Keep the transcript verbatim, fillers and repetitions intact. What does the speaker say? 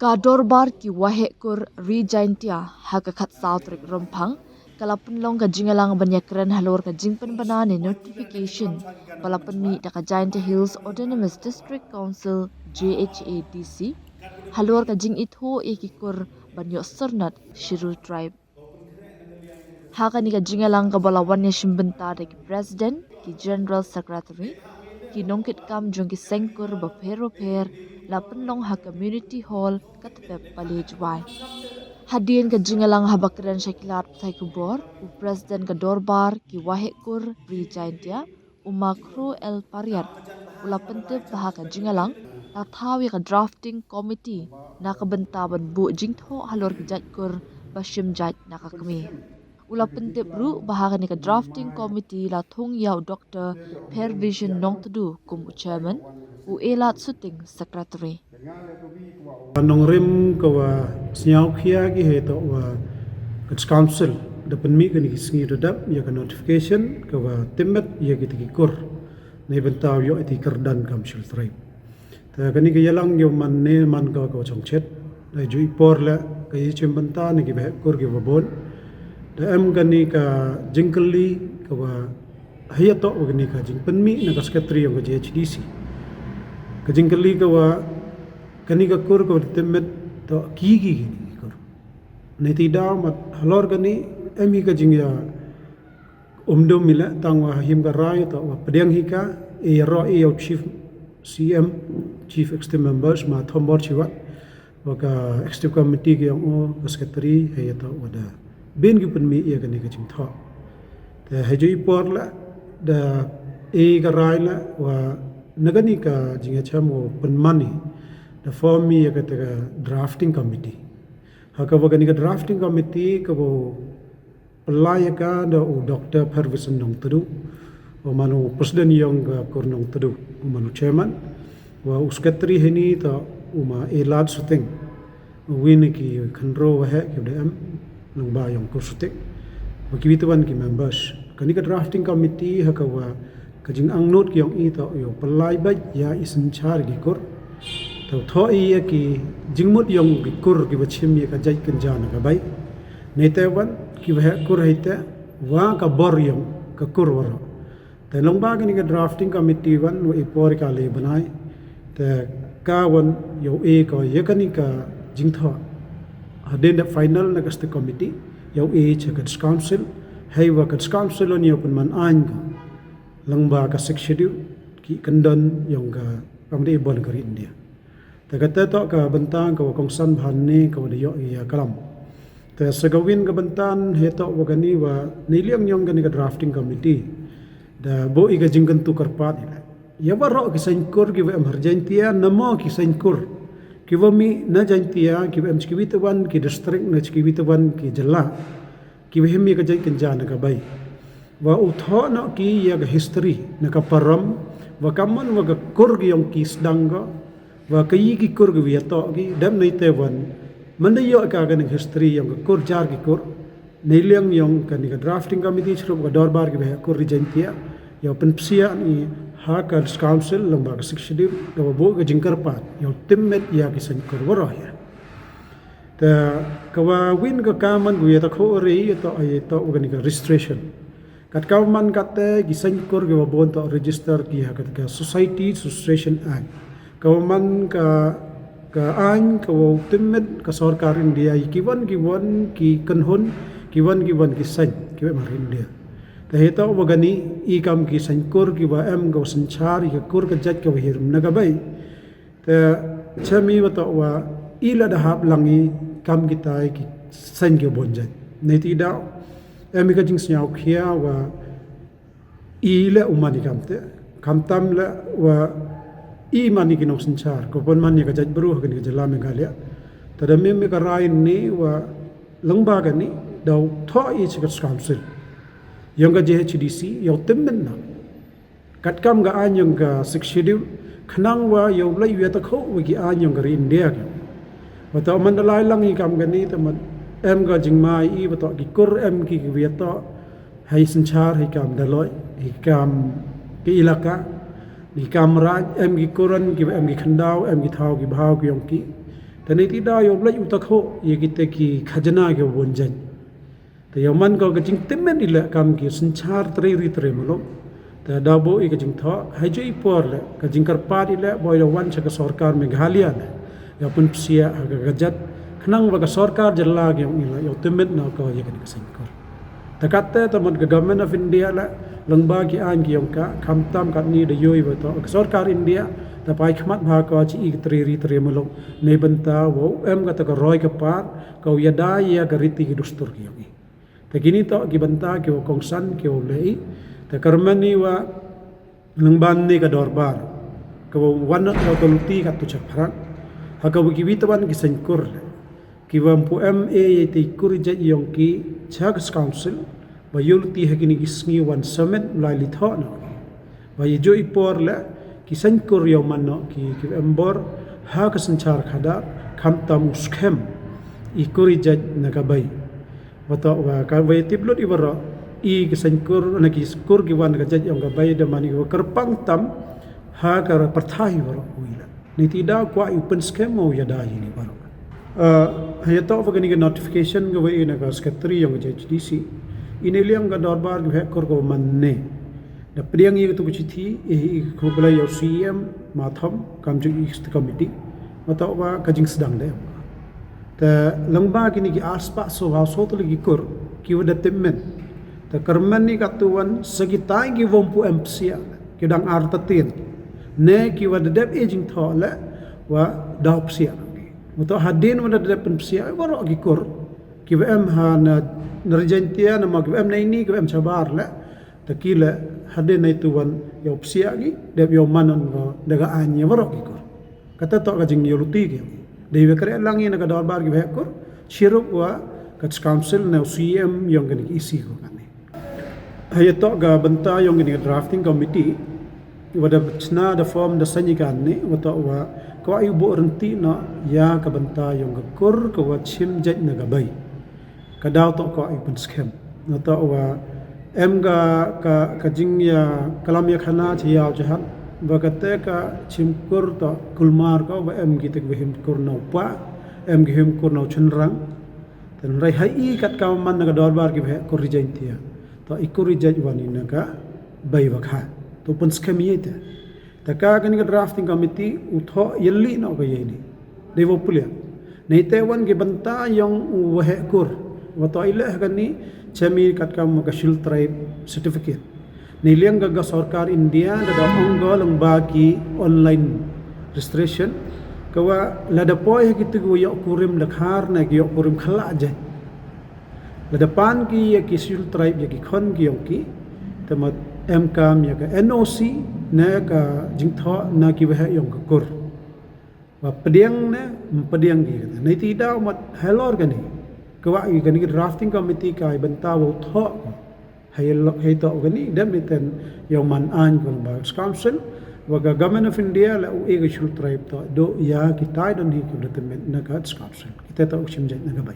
Ka Dorbar ki Waheh Kur Ri Jaintia ha ka khatsaw tarik Rymphang ka la pynlong ka jingïalang ban ïakren halor ka jingpynbna ne notification ba la pynmih da ka Jaintia Hills Autonomous District Council, J H A D C, halor ka jingithuh ïa ki kur ban ïoh syrnod Scheduled Tribe. Ha kane ka jingïalang kaba la wan ïashim bynta da ki President, ki General Secretary, ki nongkitkam jong ki seng kur bapher bapher, la pynlong ha Community Hall, Khatpep, Pale, Jowai. Hadien ka jingïalang, haba kren sha ki lad pathai khubor, u President ka Dorbar ki Waheh Kur Ri Jaintia, u Ma Khro El Pariat, u la pyntip ba ha ka jingïalang la thaw ïa ka Drafting Committee na ka bynta ban buh jingthoh halor ki jait kur ba shim jait na ka kmie. U la pyntip ruh ba ha kane ka Drafting Committee la thung ïa u Doctor Pervision Nongtdu kum u Chairman, u Elad Suting, Secretary. Ka nongrim ka wa sñiaw khia ki hei toh wa ka District Council da pynmih kani ki sngi da dap ïa ka notification ka wa tymmet ïa ki tiki kur na i bynta ïoh iti kyrdan kam Scheduled Tribe. Te kani ka ïalang ïa man ne man ka ka wa chongchet da ju i por la ka i chim bynta ne ki baheh kur ki wa bun. Da em kani ka jingkylli ka wa hei ïa toh wa kani ka jingpynmih na ka Secretary yong ka J H D C. Ka jingkylli ka wa kani ka kur ka wa tymmet toh ki ki ki kur. Niti daw mat halor kani em hi ka jingïa umdum ila tang wa him ka rai toh wa pdiang hi ka e ro e Chief C M, Chief Executive Members, ma Thombor Chiwat, wa ka Executive Committee ki yong u, ka Secretary, hei ïa toh wa da bin ki pynmih ïa kani ka jingthoh. Te hei ju i por la da e ka rai la wa na kani ka jingïa cham u pynmani da form mi ïa ka te ka Drafting Committee. Ha ka wa kani ka Drafting Committee ka wa pynlai ïa ka da u Doctor Pervision Nongtdu, u manu President yong ka kur Nongtdu, u manu Chairman, wa u Secretary hini ta u ma Elad Suting, u win ki khandro wa heh ki da em, nang ba yong kur Suting, wa ki witawan ki members. Kani ka Drafting Committee ha ka wa ka jingangnud ki yong i ta u pynlai bait ïa i synchar ki kur. Ta u thoh i ïa ki jingmut yong ki kur ki wa chim ïa ka jait kynja na ka bai. Nei te wan ki wa heh kur hei te wa ka bor yong ka kur waroh. Te long ba kani ka Drafting Committee wan wa i por ka le bnai. Te ka wan ïa u e ka ïa kani ka jingthoh. Hadien da final na ka State Committee ïa u e cha ka District Council. Hei wa ka District Council wan ïa u pynman aiñ ka. Lang ba ka Sixth Schedule ki kyndon yong ka kam dei bun ka ri India. Te kata toh ka bynta ka wa kongsan bha ne ka wa da ïoh ïa kalam. Te sa ka win ka bynta hei toh wa kani wa nei liang yong kani ka Drafting Committee da buh i ka jingkyntu kyrpad ila ïa waroh ki seng kur ki wa em ha Jaintia, namo ki seng kur ki wa mih na Jaintia, ki wa em chi ki witawan ki district, na chi ki witawan ki jylla, ki wa him ïa ka jait kynja na ka bai. Wa u thoh noh ki ïa ka history na ka parom, wa ka mon wa ka kur ki yong ki sdang ka, wa ka i ki kur ki wa ïa toh ki, dep nei te wan man da ïoh ka kani history yong ka kur jar ki kur. Nei liang yong kani ka Drafting Committee chirup ka Dorbar ki wa heh kur Ri Jaintia, ïa pynpsia ni ha ka District Council lang ba ka Sixth Schedule, ka wa buh ka jingkyrpad ïa tymmet ïa ki seng kur waroh ïa. Te ka wa win ka ka man ka wa ïa ta kho re ïa toh ïa toh wa kani ka registration. Kat ka wa man kat te ki seng kur ki wa bun toh register ki ha kat ka Society Registration Act. Ka wa man ka ka aiñ ka wa tymmet ka sorkar India ïa ki wan ki wan ki kynhun, ki wan ki wan ki seng ki wa em ha India. Te hei toh wa kani i kam ki seng kur ki wa em ka wa synchar ïa ka kur ka jait ka wa hiar na ka bai. Te chami wa toh wa i la da hap lang i kam kitai ki seng ki bun jait. Nei ti daw em i ka jingsñiaw khia wa i le u man i kam te. Kam tam le wa i man i ki nongsynchar. Ka pun man i ka jait bru ha kani ka jylla Meghalaya. Te da mim i ka rai ni wa lang ba kani daw thoh i chi ka District Council yong ka J H D C ïa tymmen na. Kat kam ka aiñ yong ka Sixth Schedule, khnang wa ïa u lei ïa ta kho wa ki aiñ yong ka ri India ki. Wa toh man da lai lang i kam kani te man em ka jingmai i wa toh ki kur em ki ki wa toh hei synchar hei kam daloi, hei kam ki ilaka, hei kam raj, em ki kuran ki em ki khandaw, em ki thaw ki bhaw ki yong ki. Te nei ti da ïoh blei u takho ïa kita ki khajna ki bun jan. Te ïoh man ko ka jingtymmen i leh kam ki synchar trei ri trei muluk. Te da bo i ka jingthoh hai ju i por leh ka jingkyrpad i leh boi da wan sha ka sorkar Meghalaya leh ïoh pynpsiah ha ka gazette khnang ba ka sorkar jylla ki ïong i leh ïoh tymmen na ko ïa kane ka sengkur. Te katte te mut ka Government of India leh lyngba ki aiñ ki ïong ka khamtam katni da ïoh i ba to ka sorkar India te pai khmat bha ko chi i ka trei ri trei muluk nei bynta wow em kata ka roi ka par ka u ïada ïa ka riti ki dustur ki ïong i. Te kini to ki bynta ki wa kongsan ki wa lei. Te kyrmen i wa lyngban ni ka dorbar ka wa wan na ka luti ka tu chak prak ha ka wa ki wi tawan ki sengkur ki wa mpu em e ye te kur jait yong ki chak council ba yul ti ha kini ki sngi wan summit lai li tho na. Ba ye jo i por le ki sengkur yow man no ki ki embor ha ka senchar khadar khamtam u skhem i kur i jait na ka bai. Ba to ba ka bai tip lut i baro i ki sengkur na ki kur ki wan ka jait yong ka bai da mani wa kerpang tam ha ka perthai baro u ila. Ni ti da kwa i pen skhem mo ya da i ni baro. Uh, ha ya to ba kani ka notification ka bai na ka secretary yong ka J H D C. Ini liang ka dorbar ki hek kur ka man ne. Da pdiang i ka tu ka chithi i i ku belai yow C M Mathom kam ju i ka committee. Ba to ba ka jing sedang de. Te lyngba kini ki ar spah so ha so tu lagi kur ki wa da tymmen. Te kyrmen ni ka tu wan sa ki tai ki wom pu em psiah ki dang ar tatin. Ne ki wa da dep e jingthoh le wa da psiah. Wa to hadin wa da dep pen psiah wa ro ki kur ki wa em ha na na Regentia na ma ki wa em na ini ki wa em chabar le. Te ki le hadin na itu wan yow psiah ki dep yow manon wa da ga aiñ wa ro ki kur. Kata to ka jing yow luti ki. Dei wa kre lang i na ka dorbar ki wa hek kur chirup wa ka council na C M yong kani ki isi ko kani. Ha ya to ka bynta yong kani ka drafting committee wa da chna da form da sanyi kani wa to wa ko ai bo renti na ya ka bynta yong ka kur ka wa chim jait na ka bai. Ka daw to ko ai pen skhem. Na to wa em ka ka ka jing ya kalam ya khana chi yaw jahan. Ba ka te ka chim kur to kulmar ko ba em ki te ka him kur na upa em ki him kur na uchenrang. Te nrai hai i kat ka man na ka dorbar ki ba kur ri jait tia. To i kur ri jait wan i na ka bai wa kha. To pen skhem i te. Te ka kani ka drafting committee u tho yeli no ka yeni. Dei wa pulia. Nei te wan ki bynta yong u wa hek kur. Wa to i le kani chemi kat kam ka Scheduled Tribe certificate. Nei liang ka ga sorkar India da da ong go lang ba ki online registration. Ka wa la da poi ha ki tu ki wa yok kurim da khar na ki yok kurim khala jait. La da pan ki ya ki Scheduled Tribe ya ki khon ki yong ki. Te mat em kam ya ka N O C na ka jingthoh na ki wa hek yong ka kur. Wa pdiang ne mpdiang ki kata. Nei ti daw mat halor kani. Ka wa i kani ka drafting committee ka i bynta wa thoh. Hai lok hai to kani dem ni ten yow man aiñ ko ba council. Wa ka Government of India la u e ka Scheduled Tribe to do ya ki tai don hi ki da tymmen na ka council. Kita to chim jait na ka bai.